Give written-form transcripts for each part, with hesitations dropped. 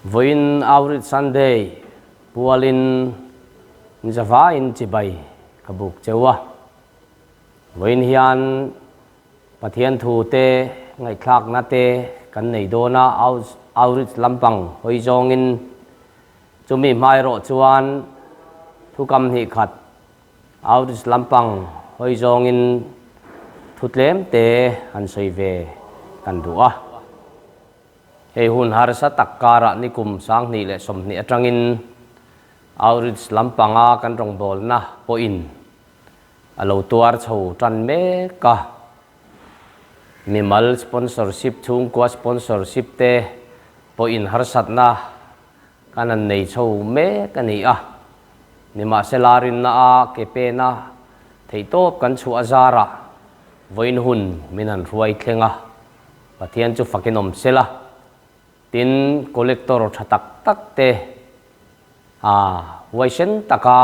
Vawiin Outreach Sunday pualin nizavaiin chibai ka buk cheu a. Vawiin hian Pathian thu te ngaihthlakna te kan nei dawn a, Outreach lampang hawi zawngin chumi hmaerawh chuan thukam hnih khat Outreach lampang hawi zawngin thu tlem te han sawi ve kan duh a. Hei hun harsa tak karah nikum 2020 atangin Outreach lampanga kan rawngbawlna pawhin a lo tuar chho tan mek a. Mimal sponsorship, chhungkua sponsorship te pawhin harsatna kan han nei chho mek a ni a. Nimahsela rinna a ke pena theihtawp kan chhuah zarah vawiin hun min han hruai thleng a, Pathian chu fakin awm sela, tin collector tha tak tak te a huaisen taka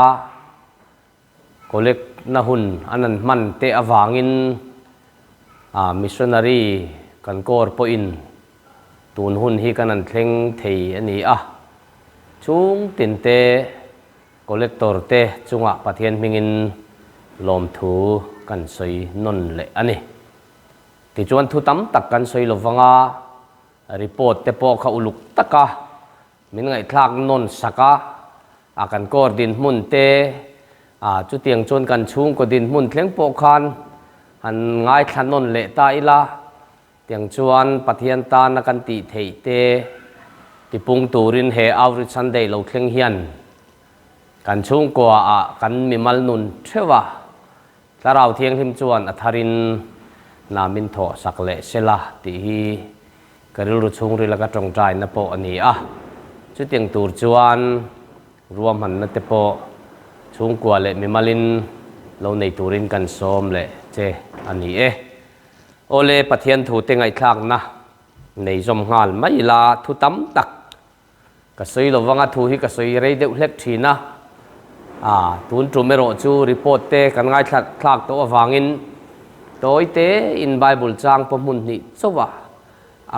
collect na hun an han hman te avangin a missionary kan kawr pawhin tun hun hi kan han thleng thei a ni a, chhung tin te collector te chungah Pathian hmingin lawmthu kan sawi nawn leh a ni. Tichuan thu tam tak kan sawi lo vang a, report te pawh kha uluk taka min ngaihthlak nawn sak a, a kan kawr dinhmun te, a chutiang chuan kan chhungkaw dinhmun thleng pawh khan han ngaithla nawn leh ta ila, tiang chuan Pathian tana kan tih theih te tipung turin he Outreach Sunday lo thleng hian kan chhungkua ah kan mimal nun theuh a, Thlarau Thianghlim chuan a tharin hna min thawh sak leh sela tih hi ka rilru chhungrila ka tawngtaina pawh a ni a. Chutiang tur chuan ruahmanna te pawh chhungkua leh mimalin lo nei turin kan sawm leh che a ni e. Awle Pathian thute ngaihthlakna nei zawm nghal mai ila thu tam tak Ka sawi lo vanga thu hi ka sawi rei deuh hlek thin a, a tun tum erawh chu report te kan ngaithla thlak tawh avangin tawi te in Bible chang pawh hmun hnih chauh a,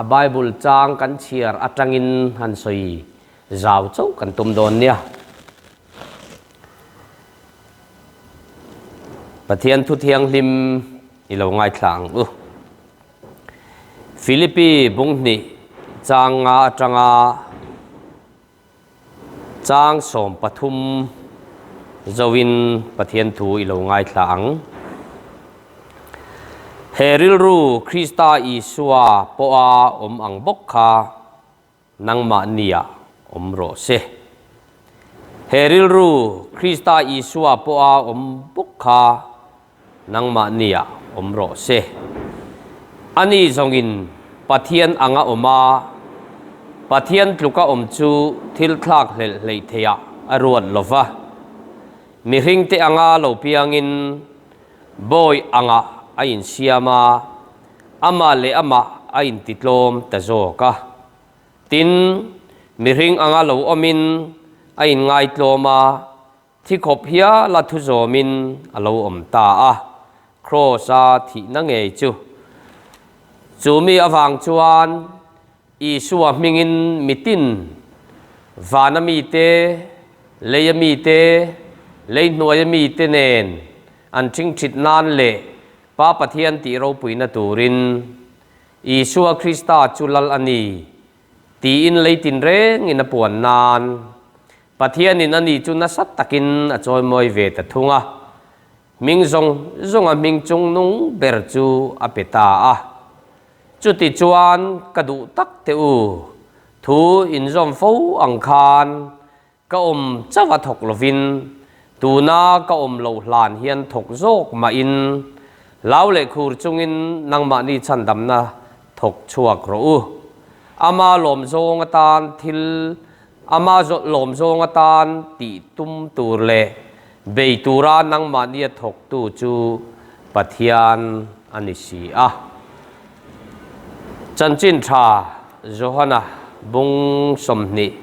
a Bible chang kan chhiar atangin han sawi zau chauh kan tum dawn nia. Pathian thu thianghlim i lo ngaithla ang u. Philippi bunghnih chang nga atanga chang 13 zoin Pathian thu i lo ngaithla ang. He rilru Krista Isua pawha awm ang bawk kha nangmahnia awm rawh se. He rilru Krista Isua pawha awm bawk kha nangmahnia awm rawh se. Ani zawngin Pathian anga awm a, Pathian tluka awm chu thil thlak hlelh hleih theihah a ruat lo va. Mihringte anga lo piangin bawi angah a insiam a, amah leh amah a intitlawm ta zawk a. Tin, mihring anga lo awmin a inngaitlawm a, thi khawp hiala thu zawmin a lo awm ta a, Kraws-a thihna ngei chu. Chu mi avang chuan Isua hmingin mitin, vana mite, leia mite, lei hnuaia mite nen an ṭhingṭhit nan leh Pa Pathian tih ropuina turin Isua Krista chu Lal a ni tiin lei tinrengin a puan nan Pathianin a ni chu nasa takin a chawimawi ve ta thung a, hming zawng zawnga hming chungnung ber chu a pe ta a. Chuti chuan ka duh tak teh u, thu inzawm fo ang khan Ka awm chauh a thawk lovin tuna ka awm loh hlan hian thawk zawk mahin hlau leh khur chungin nangmahni chhandamna thawk chhuak rawh u. Ama lawm zawng atan thil ama lawm zawng atan tih tum tur leh bei tura nangmahnia thawktu chu Pathian a ni si a. Chanchin tha Johana bung 20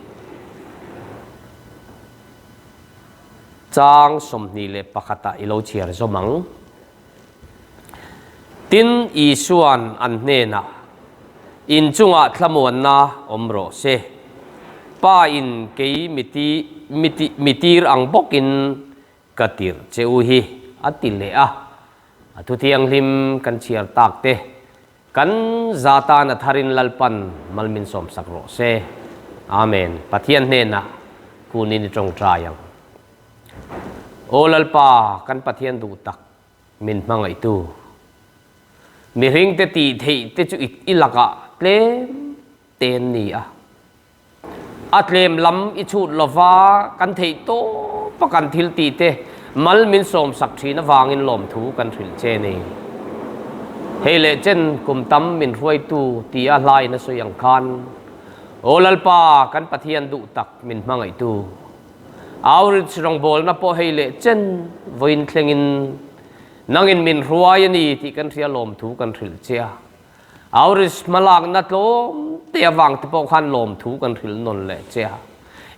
chang 21 ah i lo chhiar zawm ang. Tin, Isua'n an hnenah, In chungah thlamuanna awm rawh se. Pa in kei mi ti mi ti mi tir ang bawkin ka tirh che u hi a ti leh a. A thuthianghlim kan chhiar tak te kan za tan a tharin Lalpan mal min sawmsak rawh se. Amen. Pathian hnenah kunin i tawngtai ang. Aw Lalpa kan Pathian duh tak min hmangaihtu. Mihringte tih theih te chu i lakah tlem te an ni a. A tlem lam i chhut lova kan theih tawp a kan thil tih te mal min sawmsak thin avangin lawmthu kan hrilh che ni. Hei leh chen kum tam min hruaitu tia hlain a sawi ang khan, Aw Lalpa kan Pathian duh tak min hmangaihtu. Outreach rawngbawlna pawh hei leh chen vawiin thlengin nangin min hruai a ni tih kan hria lawmthu kan hrilh che a. Outreach hmalakna tlawm te avang te pawh khan lawmthu kan hrilh nawn leh che a.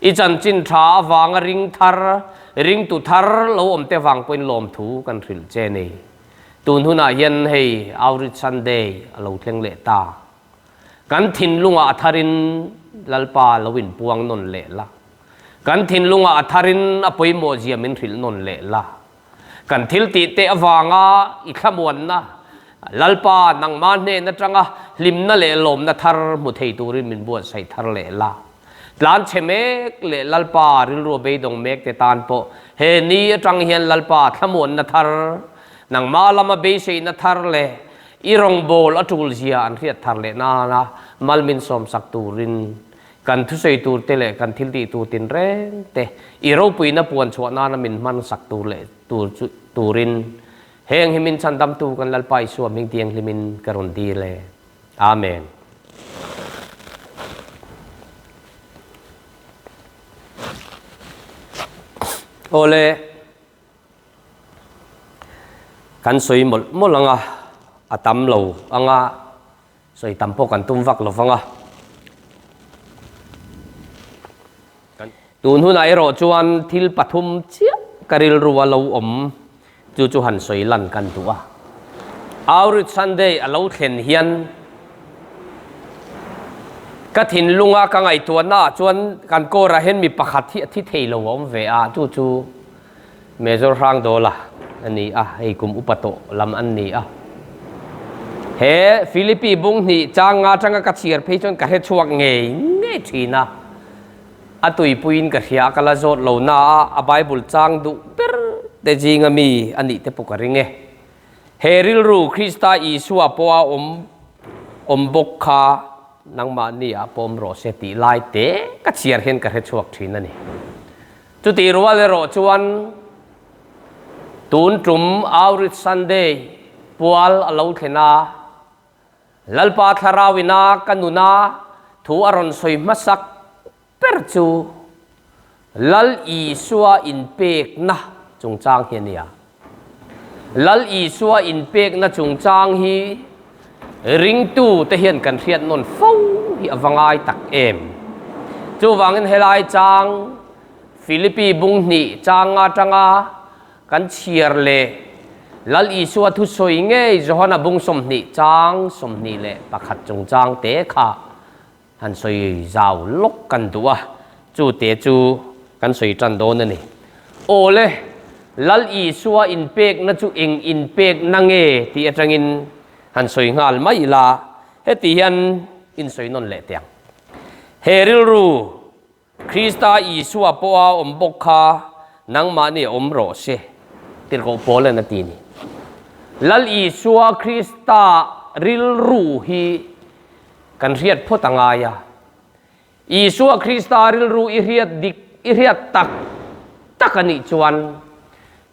I chanchin tha avanga ring thar, ringtu thar lo awm te avang pawhin lawmthu kan hrilh che a ni. Tun hunah hian hei Outreach Sunday a lo thleng leh ta. Kan thinlungah a tharin Lalpa lo inpuang nawn leh la. Kan thinlungah a tharin a pawimawhzia min hrilh nawn leh la. Kan thil tih teh avanga i thlamuanna, Lalpa nangmah hnen atanga hlimna leh lawmna thar hmu thei turin min buatsaih thar leh la. Tlanchhe mek leh Lalpa rilru a beidawng mek te tan pawh he ni atang hian Lalpa thlamuanna thar, nangmah lama beiseina thar leh i rawngbâwl a ṭulzia an hriat thar leh nana mal min sawmsak turin kan thusawi tur te leh kan thil tih tur tinreng te i ropuina puan chhuah nana min hmansak tur leh tur chu turin heng hi min chhandamtu kan Lalpa Isua hming tianghlimin ka rawn dil e. Amen. Awle. Kan sawi mawlh mawlh ang a, a tam lo ang a, sawi tam pawh kan tum vak lo vang a. Tun hunah erawh chuan thil pathum chiah ka rilru a lo awm chu chu han sawi lan kan duh a. Outreach Sunday a lo thlen hian ka thinlunga ka ngaihtuahnaah chuan kan kawrah hian mi pakhat hi a thi thei lo a awm ve a, chu chu Major Hrangdawla a ni a, hei kum upa tawh lam an ni a. He Philippi bung hnih chang nga atanga ka chhiar phei chuan ka hre chhuak ngei ngei thin a. A tuipuiin ka hria a, ka la zawt lo na a, a Bible chang duh ber te zinga mi a nih te pawh ka ring e. He rilru Krista Isua pawha awm awm bawk kha nangmahni ah pawm rawh se tih lai te ka chhiar hian ka hre chhuak thin a ni. Chutih rual erawh chuan tun tum Outreach Sunday pual a lo thlen a, Lalpa Thlarau ina ka nuna thu a rawn sawi hmasak ber chu Lal Isua inpekna chungchang hi a nia. Lal Isua inpekna chungchang hi ringtu te hian kan hriat nawn fo hi a va ngai tak em. Chuvangin helai chang Philippi bung hnih chang atanga kan chhiar leh Lal Isua thusawi ngei Johana bung 20 chang 21 chungchang te kha Han sawi zau lawk kan duh a, chu te chu kan sawi tan dawn a ni. Aw le, Lal Isua inpekna chu eng inpekna nge tih atangin han sawi nghal mai ila, heti hian in sawi nawn leh teh ang. He rilru Krista Isua pawha awm bawk kha nangmahni awm rawh se, tirhkoh Paulan a ti ni. Lal Isua Krista rilru hi Kan hriat phawt a ngai a. Isua Krista rilru i hriat dik, i hriat tak tak a nih chuan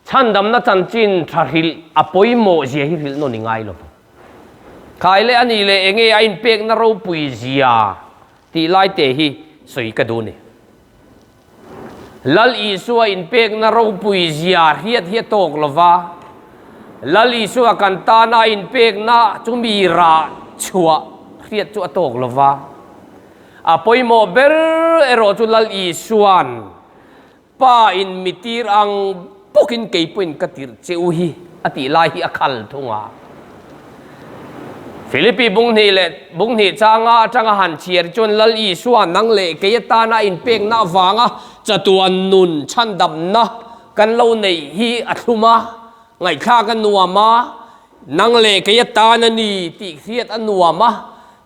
chhandamna chanchin tha hrilh a pawimawh zia hi hrilh nawn i ngai lo. Khai leh a nih leh enge a inpekna ropui zia tih lai te hi sawi ka duh a ni. Lal Isua inpekna ropui zia hriat hi a tawk lo va, Lal Isua kan tana a inpekna chu mi rah chhuah hriat chu a tawk lo va. A pawimawh ber erawh chu Lal Isua'n Pa in mi tir ang bawkin kei pawhin ka tirh che u hi a tih lai hi a khal thung a. Philippi bung hnih leh bung hnih changa atanga han chhiar chuan Lal Isua nang leh kei atana inpekna avanga chatuan nun chhandamna kan lo neih hi a thlum a, ngaihthlak a nuam a, nang leh kei atan a ni tih hriat a nuam a,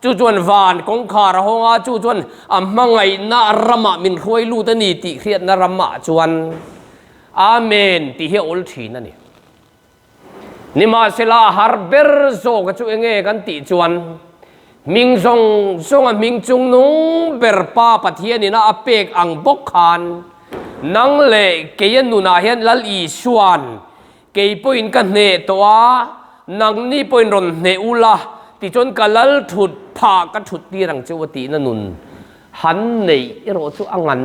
chu chuan van kawngkhar a hawng a, chu chuan a hmangaihna ramah min hruai lut a ni tih hriatna ramah chuan Amen tih hi a awl thin a ni. Nimahsela a har ber zawka chu enge kan tih chuan hming zawng zawnga hming chung nung ber Pa Pathianina a pek ang bawk khan nang leh keia nunah hian Lal Isua'n kei pawhin ka hneh tawh a, nangni pawhin rawn hneh ula tichuan ka Lal thut phah ka thut tir ang che u a tihna nun han neih erawh chu a ngan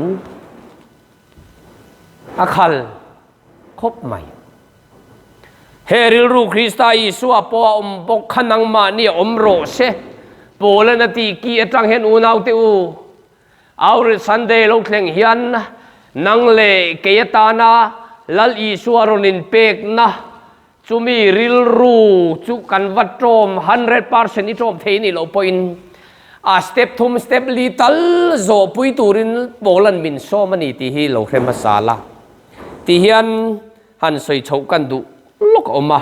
a khal khawp mai. He rilru Krista Isua pawh a awm bawk kha nangmahni a awm rawh se. Paul-an a tih ki atang hian unaute u, Aurel Sunday lo thleng hian nang leh kei atana Lal Isua rawn inpekna chumi rilru chu kan va tawm 100% i tawm thei nih loh pawhin a step thum step li tal zawhpui turin Paul-an min sawm a ni tih hi lo hre hmasa la. Ti hian han sawi chhoh kan duh lawk a awm a.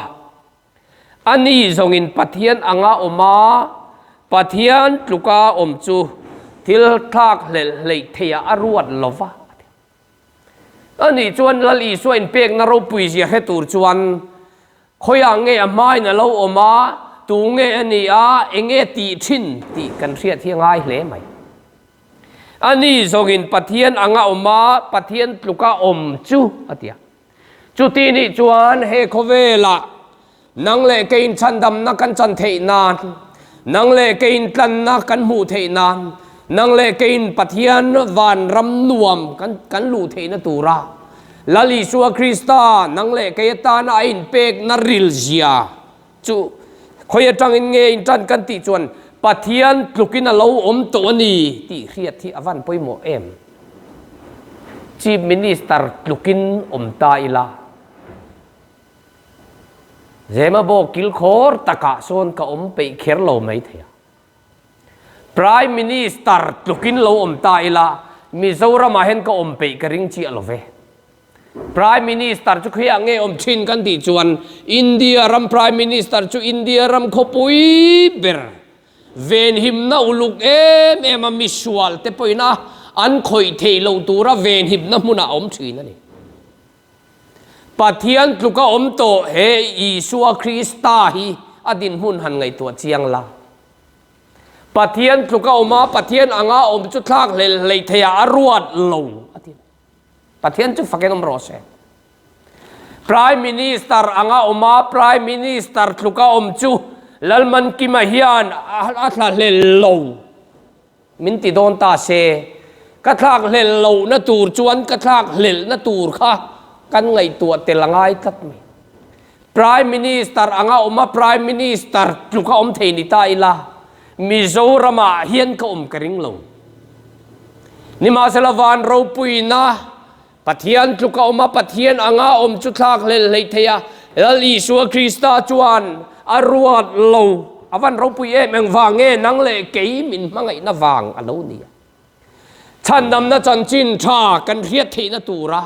A ni zawngin Pathian anga awm a, Pathian tluka awm chu thil thlak hlelh hleih theiah a ruat lo va. A nih chuan Lal Isua inpekna ropui zia hre tur chuan khawiah nge a hmain a lo awm a, tu nge a nih a, eng nge tih thin tih kan hriat hi a ngai hle mai. A ni zawngin Pathian anga awm a, Pathian tluka awm chu a ti a. Chuti nih chuan he khawvelah nang leh keiin chhandamna kan chan theih nan, nang leh keiin tlanna kan hmuh theih nan, nang leh keiin Pathian vanram nuam kan kan luh theihna tura Lal Isua Krista nang leh kei atana a inpekna rilzia Chu khawi atangin nge in tan kan tih chuan Pathian tlukin a lo awm tawh a ni tih hriat hi a van pawimawh em? Chief Minister tlukin awm ta ila, Zemabawk kilkhawr takah sawn ka awm peih kher lo mai thei a. Prime Minister tlukin lo awm ta ila, Mizoramah hian ka awm peih ka ring chiah lo ve. Prime Minister chu khiah nge awm thin kan tih chuan India ram Prime Minister chu India ram khawpui ber venhimna uluk em em a misual te pawhin a an khawih theih loh tura venhimna hmunah a awm thin a ni. Pathian tluka awm tawh he Isua Krista hi a dinhmun han ngaihtuah chiang la. Pathian tluka awm a, Pathian anga awm chu thlak hlel hleih theiah a ruat lo a ti. Pathian chu fakin awm rawh se. Prime Minister anga awm a, Prime Minister tluka awm chu Lalmankima hian a thla hlel lo min ti dawn ta se. Ka thlak hlel lohna tur chuan ka thlak hlelhna tur kha kan ngaihtuah tel a ngai tlat mai. Prime Minister anga awm a, Prime Minister tluka awm thei ni ta ila, Mizoramah hian ka awm ka ring lo. Nimahsela van ropuina Pathian tluka awm a, Pathian anga awm chu thlak hlel hleih thei a, Lal Isua Krista chuan a ruat lo. A van ropui em engvang nge nang leh kei min hmangaihna vang a lo ni a. Chhandamna chanchin tha kan hriat theihna tura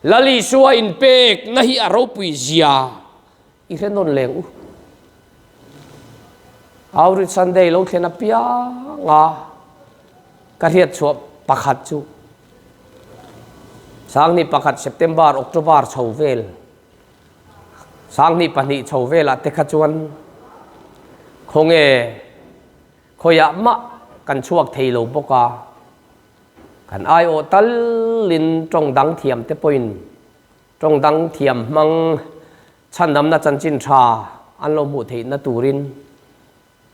Lal Isua inpekna hi a ropui zia i hre nawn leng u. Outreach Sunday lo thlen apianga ka hriat chhuah pakhat chu Sangni pakhat September, October chho vel, Sangni pahnih chho velah te kha chuan khawnge Khawiah mah kan chhuak thei lo bawk a, kan aiawh talin tawng dang thiam te pawhin tawng dang thiam hmang chhandamna chanchin tha an lo hmuh theihna turin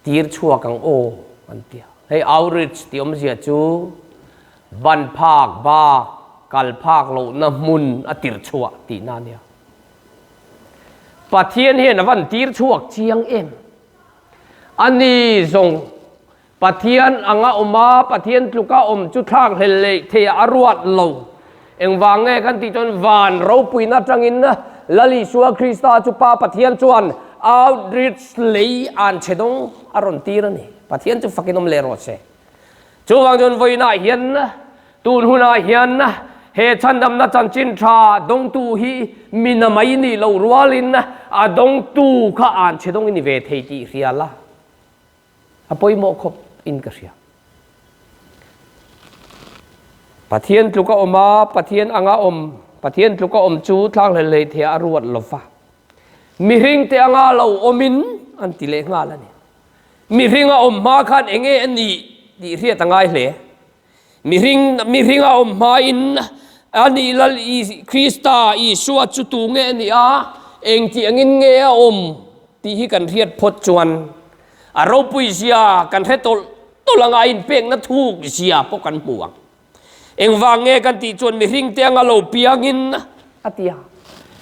tir chhuak ang aw an ti a. Hei outreach tih awmzia chu ban phak bak kal phak lohna hmun a tir chhuah tihna a nia. Pathian hian a van tir chhuak chiang em? A ni zawng, Pathian anga awm a, Pathian tluka awm chu thlak hlel leh theiah a ruat lo. Engvang nge kan tih chuan van ropuina atangin Lal Isua Krista chu Pa Pathian chuan Outreach lei an chhe dawng a rawn tir a ni. Pathian chu fakin awm leh rawh se. Chuvang chuan vawiinah hian tun hunah hian he chhandamna chanchin tha dawngtu hi mi na mai nih loh rualin a dawngtu kha an chhe dawng i ni ve thei tih hria la a pawimawh khawp in ka hria. Pathian tluka awm a, Pathian anga awm, Pathian tluka awm chu thlanghlel hlei thei a ruat lo va. Mihring te anga lo awmin an ti leh nghal a ni. Mihring a awm hma khan eng nge a nih tih hriat a ngai hle. Mihring mihring a awm hmain a nih Lal Krista Isua chu tu nge a nih a, eng tih angin nge a awm tih hi kan hriat phawt chuan a ropui zia kan hre tawlh tawlh anga a inpekna thuk zia pawh kan hmu ang. Engvang nge kan tih chuan mihring te anga lo piangin a ti a,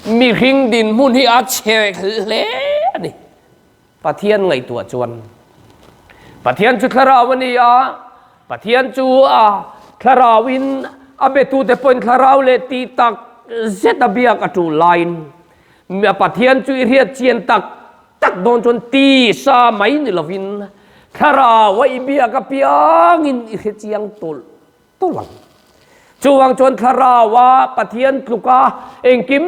mihring dinhmun hi a chhe hle a ni. Pathian ngaihtuah chuan Pathian chu thlarau a ni a, Pathian chu a thlarauin a betute pawhin thlarau leh tih tak zet a biak a tul laiin Pathian chu i hriat chian tak tak dawn chuan tisa mai ni lovin thlarau a i biak apiangin i hre chiang tawlh tawlh ang. Chuvang chuan Thlaraua Pathian tluka engkim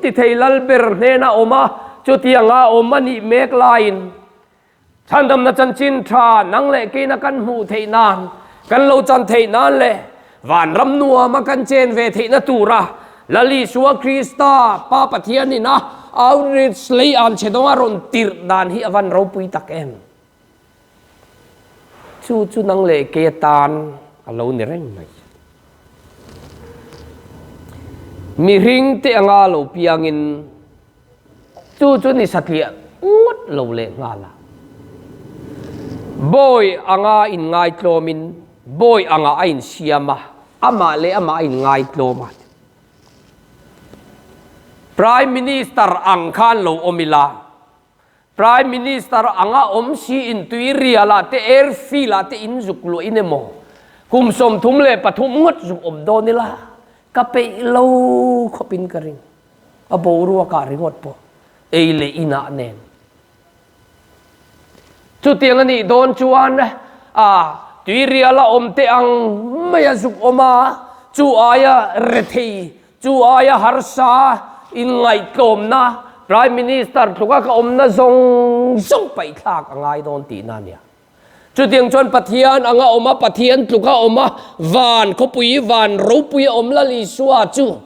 ti thei lal ber hnena awm a, chutianga awm a nih mek laiin chhandamna chanchin tha nang leh keina kan hmuh theih nan, kan lo chan theih nan leh vanram nuama kan chen ve theihna tura Lal Isua Krista Pa Pathianin a outreach lei an che dawnga rawn tirh dan hi a van ropui tak em? Chu chu nang leh kei atan a lo ni reng mai. Mihring te anga lo piangin chu chu ni satliah ngawt lo leh nghal a. Bawi anga inngaitlawmin bawi anga a insiam a, amah leh amah a inngaitlawm a. Prime Minister ang khan lo awm ila. Prime Minister anga awm si in tuirial ah te airfield ah te in zuk luah in emaw kum 33 ngawt zuk awm dawn ila ka peih lo khawp in ka ring. A boruak ah ringawt pawh ei leh in ah nen. Chutiang a nih dawn chuan a tuirial a awm te ang mai a zuk awm a, chu aia rethei Chu aia harsa inngaihtlawmna Prime Minister tluka ka awmna zawng zawng paihthlak a ngai dawn tihna a nia. Chutiang chuan Pathian anga awm a, Pathian tluka awm a, van khawpui, van ropui a awm Lal Isua chu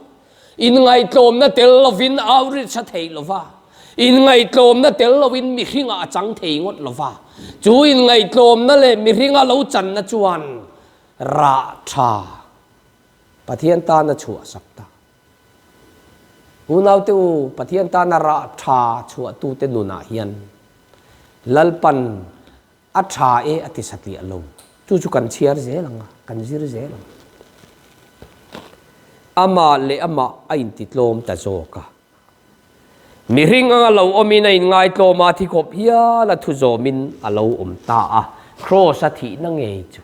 inngaihtlawmna tel lovin outreach a theih lo va, inngaihtlawmna tel lovin mihringah a chang thei ngawt lo va. Chu inngaihtlawmna leh mihringa lo channa chuan rah tha Pathian tana chhuah sak ta. Unaute u, Pathian tana rah tha chhuahtute nunah hian Lalpan a tha e a ti satliah lo. Chu chu kan chhiar zel ang a, kan zir zel ang. Amah leh amah a intitlawm ta zawk a. Mihring anga lo awmin a inngaitlawm a, thi khawp hial a thu zawmin a lo awm ta a, Kraws a thihna ngei chu.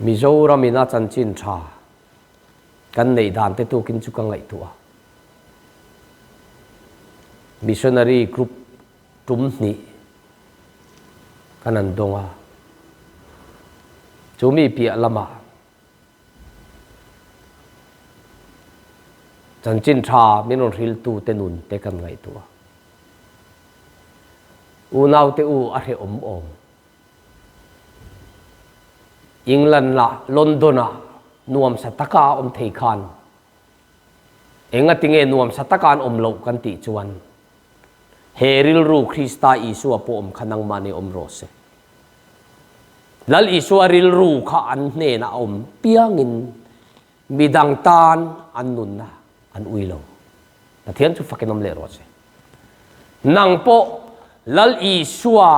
Mizoram in a chanchin tha kan neih dan te tukin chu ka ngaihtuah a. Missionary group tum hnih kan an dawng a. Chu mi piah lamah Chanchin tha min rawn hriltu te nun te kan ngaihtuah. Unau te u a hrehawm awm. England ah London ah nuamsa taka a awm thei khan engatinge nuamsa taka an awm loh kan tih chuan he rilru Krista Isua pawh awm kha nangmahni awm rawh se. Lal Isua rilru kha an hnenah a awm piangin midang tan an nunna an ui lo. Pathian chu fakin awm leh rawh se. Nang pawh Lal Isua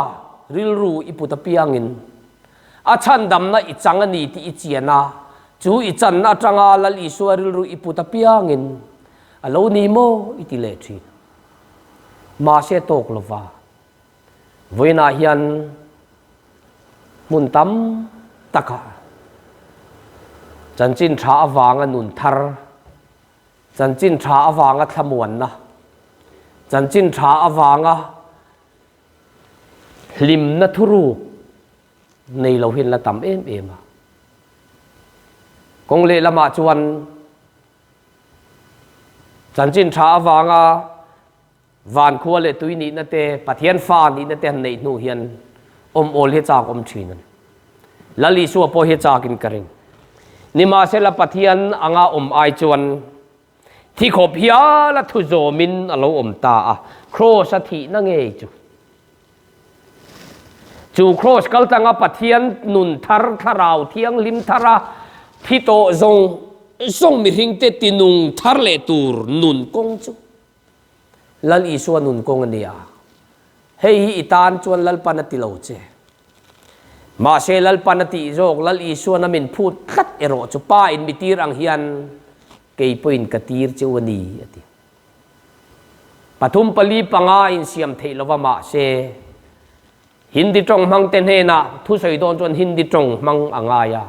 rilru i put apiangin a chhandamna i chang a ni tih i chian a, chu i channa atanga Lal Isua rilru i put apiangin a lo ni maw i ti leh thin. Mahse tawk lova. Vawiinah hian hmun tam takah chanchin tha avanga nun thar Chanchin tha avanga thlamuanna, chanchin tha avanga hlimna thuruk nei lo hi an la tam em em a. Kawng lehlamah chuan chanchin tha avanga van khua leh tui nihna te, Pathian fa nihna te han neih hnu hian awm awl hi chak awm thin a ni. Lal Isua pawh hi chakin ka ring. Nimahsela Pathian anga awm ai chuan thi khawp hiala thu zawmin a lo awm ta a, Kraws a thihna ngei chu. Chu Kraws kal tanga Pathian nun thar, thlarau thianghlim thara thi tawh zawng zawng mihringte tinung thar leh tur nun kawng chu Lal Isua nun kawng a ni a. Hei hi i tan chuan Lalpan a ti lo che. Mahse Lalpan a tih zawk Lal Isuan a min phut tlat erawh chu Pa in mi tir ang hian kei pawhin ka tir cheu a ni a ti. Pathum pali panga insiam theih lova mahse Hindi tawng hmangte hnenah thusawi dawn chuan Hindi tawng hmang a ngai a.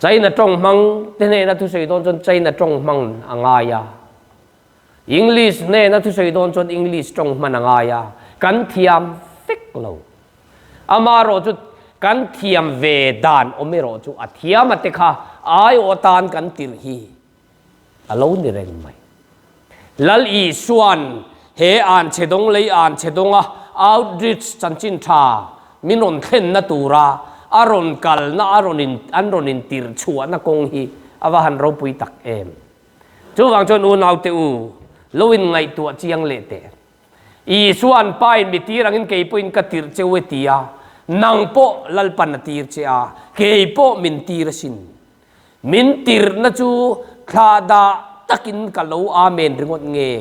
China tawng hmang te hnena thusawi dawn chuan China tawng hmang a ngai a. English hnena thusawi dawn chuan English tawng hman a ngai a. Kan thiam vek lo. Amaherawh chu kan thiam ve dan awm erawh chu a thiam a te kha aiawh atan kan tirh hi a lo ni reng mai. Lal Isua'n he an chhe dawng lei an chhe dawnga outreach chanchin tha min rawn thlenna tura a rawn kalna a rawn in an rawn intir chhuahna kawng hi a va han ropui tak em. Chuvang chuan unaute u, lo in ngaihtuah chiang leh teh. Isua'n Pa in mi tir angin kei pawhin ka tirh cheu e ti a, nang pawh Lalpan a tir che a, kei pawh min tir asin. Min tirhna chu thlah dah takin ka lo amen ringawt nge,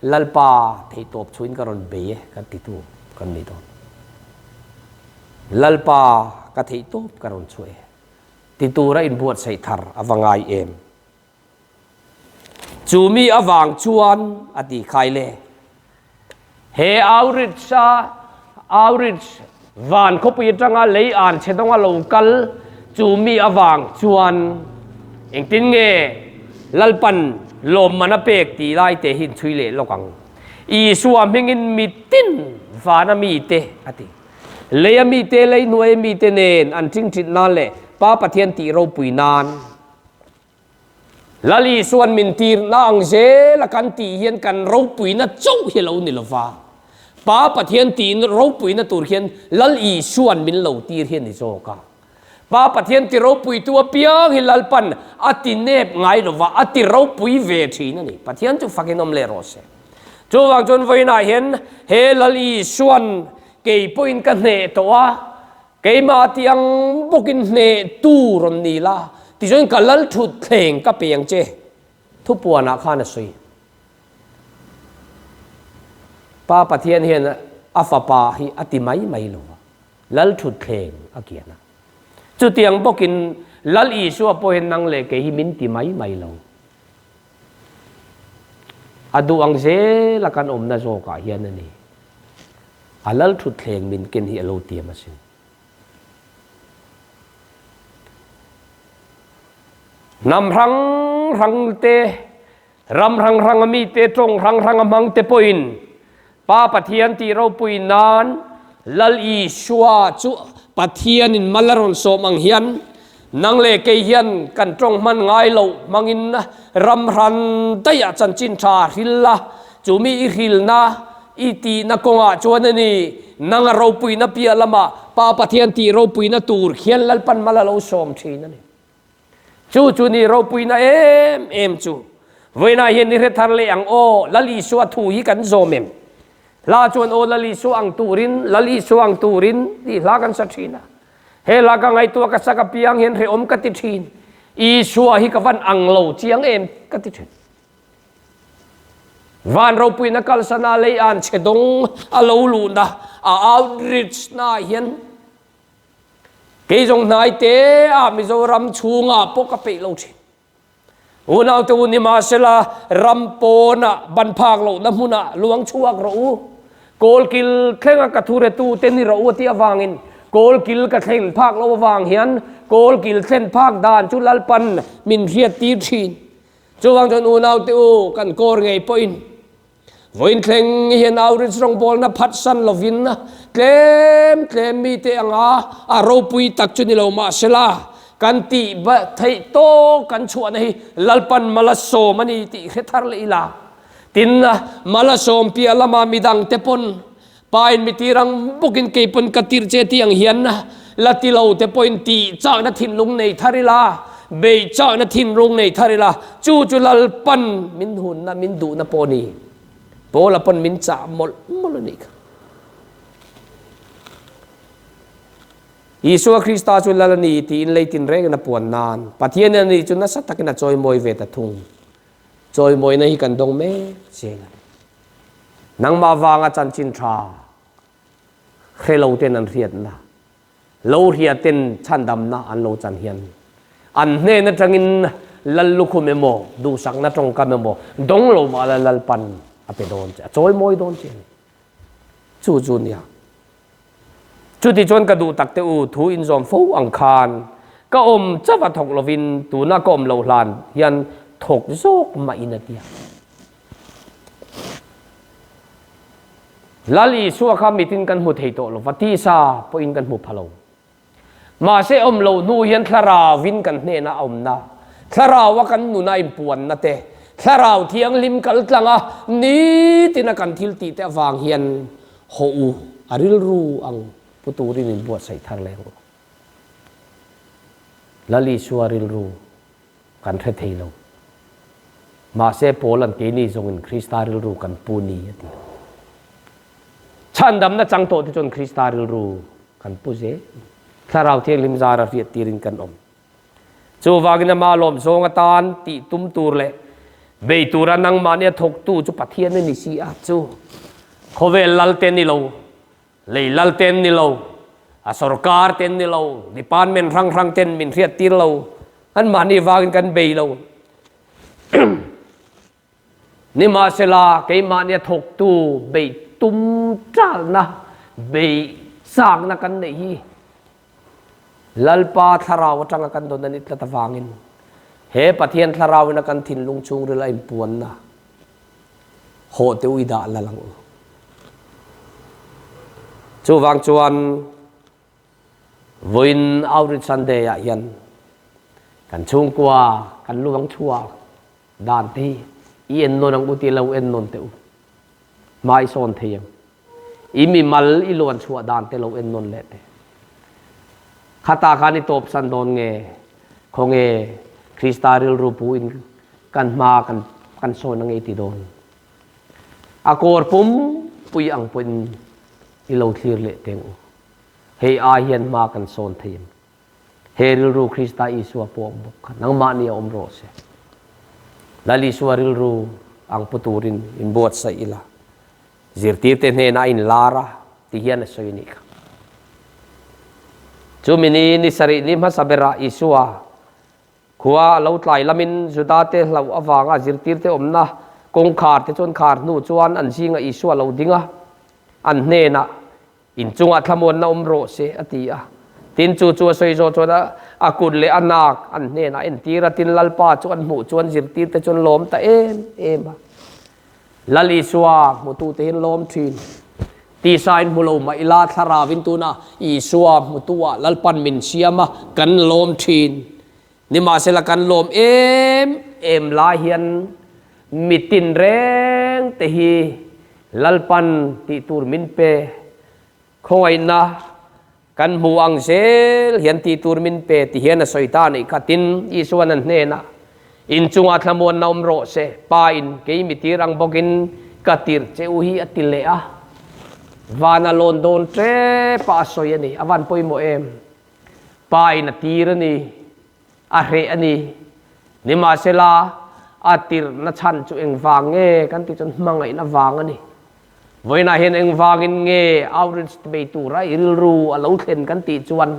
Lalpa theihtawp chhuin ka rawn bei e kan titu kan ni dawn. Lalpa ka theihtawp ka rawn chhuah e ti tura inbuatsaih thar a va ngai em? Chu mi avang chuan a ti khai le. He outreach-a outreach van khawpui atanga lei an chhe dawnga lo kal chu mi avang chuan engtin nge Lalpan lawmman a pek tih lai te hi inchhui leh lawk ang. Isua hmingin mitin vana mite a ti. Leia mite, lei hnuaia mite nen an ṭingṭit nan leh Pa Pathian tih ropui nan. Lal Isua'n min tirna ang zela kan tih hian kan ropuina chauh hi lo ni lova, Pa Pathian tih ropuina tur hian Lal Isua'n min lo tir hi a ni zawk a. Pa Pathian ti ropuitu apiang hi Lalpan a ti nep ngai lova, a ti ropui ve thin a ni. Pathian chu fakin awm leh rawh se. Chuvang chuan vawiinah hian he Lal Isua'n kei pawhin ka hneh tawh a, Keimah ti ang bawkin hneh tu rawn ni la, tichuan ka lal thut thleng ka pe ang che, thupuanah khan a sawi. Pa Pathian hian a fapa hi a ti mai mai lo va, lal thut thleng a kian a. Chutiang bawkin Lal Isua pawh hian nang leh kei hi min ti mai mai lo. A duh ang zela kan awmna zawkah hian a ni. A lal thutthleng min ken hi a lo tiam asin. Hnam hrang hrang te, ram hrang hrang a mite, tawng hrang hrang a hmang te pawhin Pa Pathian tih ropui nan Lal Isua chu Pathianin mal a rawn sawm ang hian nang leh kei hian kan tawng hman ngai loh hmangin ram hran daih ah chanchin tha hril la, chu mi i hrilna i tihna kawngah chuan a ni, nang a ropuina piah lamah Pa Pathian tih ropuina tur khian Lalpan mal a lo sawm thin a ni. Chu chu ni ropuina em em chu. Vawiinah hian ni hre thar leh ang aw, Lal Isua thu hi kan zawm em? Hla chuan aw Lal Isua ang turin, Lal Isua ang turin tih hla kan sa thin a. He hla ka ngaihtuah ka sak apiang hian hrehawm ka ti thin. Isua hi ka van ang lo chiang em ka ti thin. Van ropuina kalsana lei an chhe dawng a lo luhna a outreach na hian Kei zawng hnai te ah Mizoram chhungah pawh ka peih lo thin. Unaute u nimahsela ram pawnah ban phak lohna hmunah luang chhuak rawh u. Kawlkil thlenga ka thuretu te ni rawh u a tih avangin kawlkil ka thlen phak loh avang hian kawlkil thlen phak dan chu Lalpan min hriattir thin. Chuvang chuan unaute u, kan kawr ngei pawhin vawiin thleng hian outreach rawngbawlna phatsan lovin tlem tlem mite anga a ropui tak chu ni lo mahsela kan tih theih tawk kan chhuahna hi Lalpan Malasawm a ni tih hre thar leh ila. Tin, Malasawm piah lama midangte pawn Pa in mi tir ang bawkin kei pawn ka tir che tih ang hian la ti lo te pawhin tih chakna thinlung nei thar ila, beih chakna thinlung nei thar ila, chu chu Lalpan min hunna, min duhna pawh a ni. Paula pawn min chah mawlh mawlh a nih kha. Isua Krista chu Lal a ni tiin lei tinrengin a puan nan Pathianin a ni chu nasa takin a chawimawi ve ta thung. Chawimawina hi kan dawng mek zel a ni. Nangmah vanga chanchin tha hre lo ten an hriatna, lo hria ten chhandamna an lo chan hian an hnen atangin lal lukhum emaw, duhsakna tawngkam emaw dawng lo mah la Lalpan a pe dawn che, a chawimawi dawn che a ni. Chu chu nia. Chuti chuan ka duh tak te u, thu inzawm fo ang khan ka awm chauh a thawk lovin tuna ka awm loh hlan hian thawk zawk mah in a ti a. Lal Isua kha mitin kan hmu thei tawh lova, tisa pawhin kan hmu pha lo. Mahse awm loh hnu hian thlarauvin kan hnena a awmna, thlaraua kan nuna inpuanna te, thlarau thianghlim kal tlanga nitina kan thil tih te avang hian haw u a rilru ang pu turin inbuatsaih thar leh ang u. Lal Isua rilru kan hre thei lo. Mahse Paula'n keini zawngin Krista rilru kan pu ni a ti. Chhandamna chang tawh te chuan Krista rilru kan pu zel. Thlarau Thianghlim zara hriat tirin kan awm. Chuvangin ama lawm zawng atan tih tum tur leh bei tura nangmahnia thawktu chu Pathian a ni si a, chu khawvel lal te ni lo, lei lal te an ni lo, a sorkar te an ni lo, department hrang hrang ten min hriat tir lo, anmahni vangin kan bei lo. Nimahsela, keimahnia thawktu beih tum chalna, beih chakna kan neih hi Lalpa thlarau atanga kan dawn a ni tlat avangin he Pathian thlarauin a kan thinlung chhungril a inpuanna hawh te u i dah lal ang u. Chuvang chuan Vawiin Outreach Sunday ah hian kan chhungkua kan luang chhuak dan te hi i en nawn ang u tih lo en nawn teh u. Hma i sawn thei ang. I mimal i luan chhuah dan te lo en nawn leh teh. Khata khan i tawp san dawn nge? Khawnge Krista rilru pu in kan hma kan kan sawn ange i ti dawn? A kawr pum pui ang pawhin i lo thlir leh teng u. Hei ai hian hma kan sawn thei em? He rilru Krista Isua pawh ang bawk kha nangmahni a awm rawh se. Lal Isua rilru ang pu turin inbuatsaih ila, zirtirte hnenah a inlar a ti hian a sawi a nih kha. Chumi ni ni sarih ni hmasa berah Isua khua a lo tlai lamin Judate hlauh avanga zirtirte awmna kawngkhar te chuan khar hnu chuan an zingah Isua a lo ding a, an hnenah In chungah thlamuanna awm rawh se, a ti a. Tin, chu chu a sawi zawh chuan a kut leh a nak an hnenah a entir a, tin Lalpa chu an hmuh chuan zirtirte chu an lawm ta em em a. Lal Isua hmutute hi an lawm thin. Tisain hmu lo mah ila thlarauvin tunah Isua hmutuah Lalpan min siam a, kan lawm thin. Nimahsela kan lawm em em lai hian mitin reng te hi Lalpan tih tur min pe, khawngaihna kan hmu ang zel hian tih tur min pe ti hian a sawi ta a nih kha. Tin, Isuan an hnenah, In chungah thlamuanna awm rawh se, Pa in kei mi tir ang bawkin ka tirh che u hi a ti leh a. Van a lawn dawn tep a a sawi a ni. A van pawimawh em? Pa in a tir a ni, a hreh a ni. Nimahsela, a tirhna chhan chu engvang nge kan tih chuan hmangaihna vang a ni. Vawiinah hian engvangin nge outreach bei tura i rilru a lo thlen kan tih chuan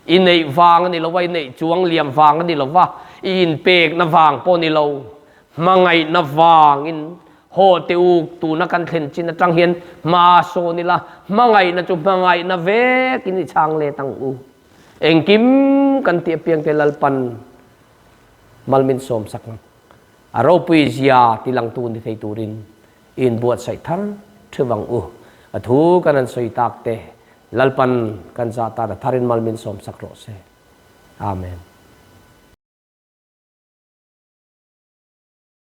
i neih vang a ni lo va, i neih chuang liam vang a ni lo va, i inpekna vang pawh a ni lo, hmangaihna vangin Haw teh u, tuna kan thlen chin atang hian hma sawn ila, hmangaihna chu hmangaihna vekin i chhang let ang u. Engkim kan tih apiang te Lalpan mal min sawm sak ang. A ropui zia tilangtu ni thei turin i inbuatsaih thar theuh ang u. A thu kan han sawi tak te, Lalpan kan zah tan a tharin mal min sawmsak rawh se. Amen.